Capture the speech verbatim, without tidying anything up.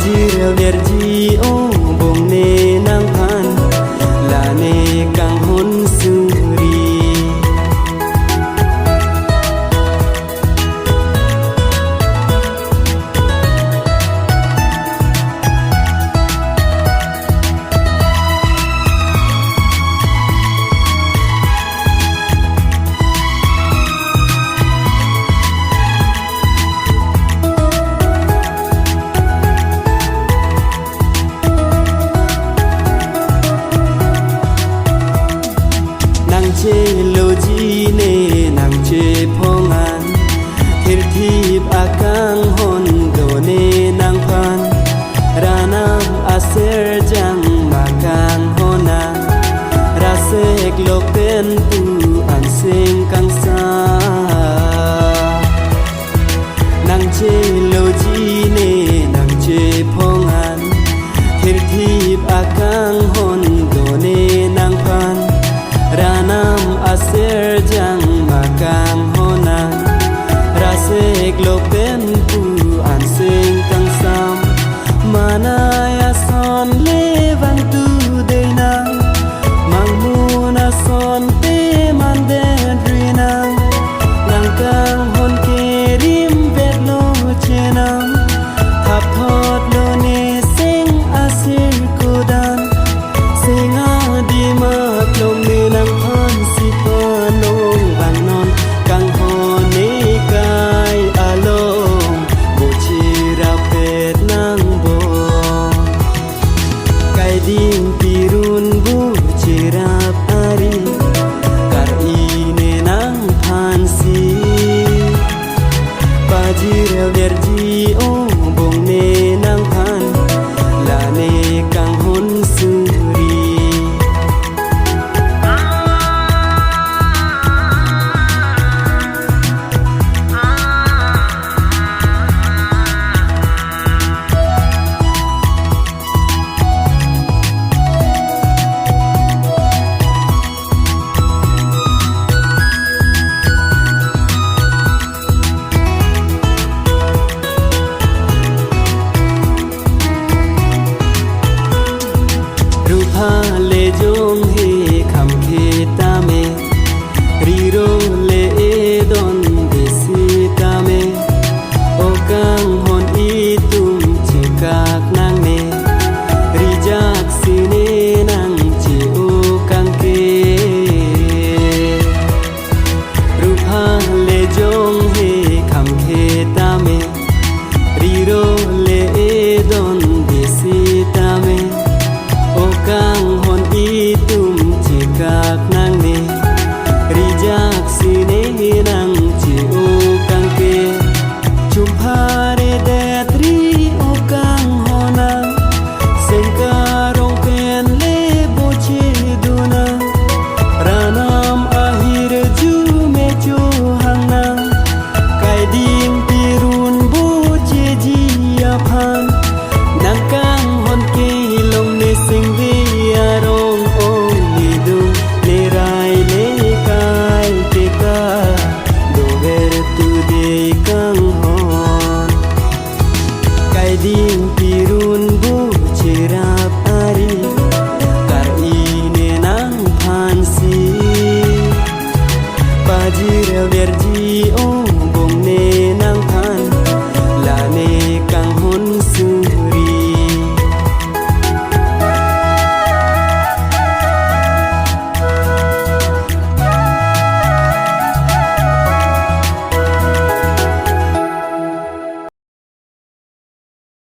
Jirver ji o bongne nangphan, lane kanghon suri. Nangcheloji ne nangchephongan, thirthip akanghon done nangphan, ranam aserjang ma kanghon nang, rasek lok pen pu an sing kangsam. Nangcheloji ne nangchephongan, thirthip akanghon done nangphan, ranam aserjang ma kanghon nang, rasek lok pen pu an sing kangsam. Manai ason le vangtu dei nang, mangmun ason te mandet ri nang, nang kanghon ke rim vetlo chenam, thapthotlo ne sing asir kudan, sing adimak long ne nangphan si panong vangnon, kanghon ne kai along, bo chirapet nang bo. Kaiding pirun bu chirap ari, kar-i ne nangphan si. Pajirver ji o bongne nangphan, lane kanghon suri. Rupha le jong he kham khe tame, riro le edon besi tame, o kanghon itum chekak nangne, rijak sine nang che-o kangke. Rupha le jong he kham khe tame, riro le edon besi tame, o kanghon itum chekak nangne, rijak sine nang che-o kangke. Chumpharedet ri o kanghon nang, sengkarong pen le bo chedun nang, ranam ahirjume chohang nang, kaiding pirun bo cheji aphan, nang kanghon kelong ne singve arong ong nidung, ne rai ne kai keka dover tu dei kanghon. Kaiding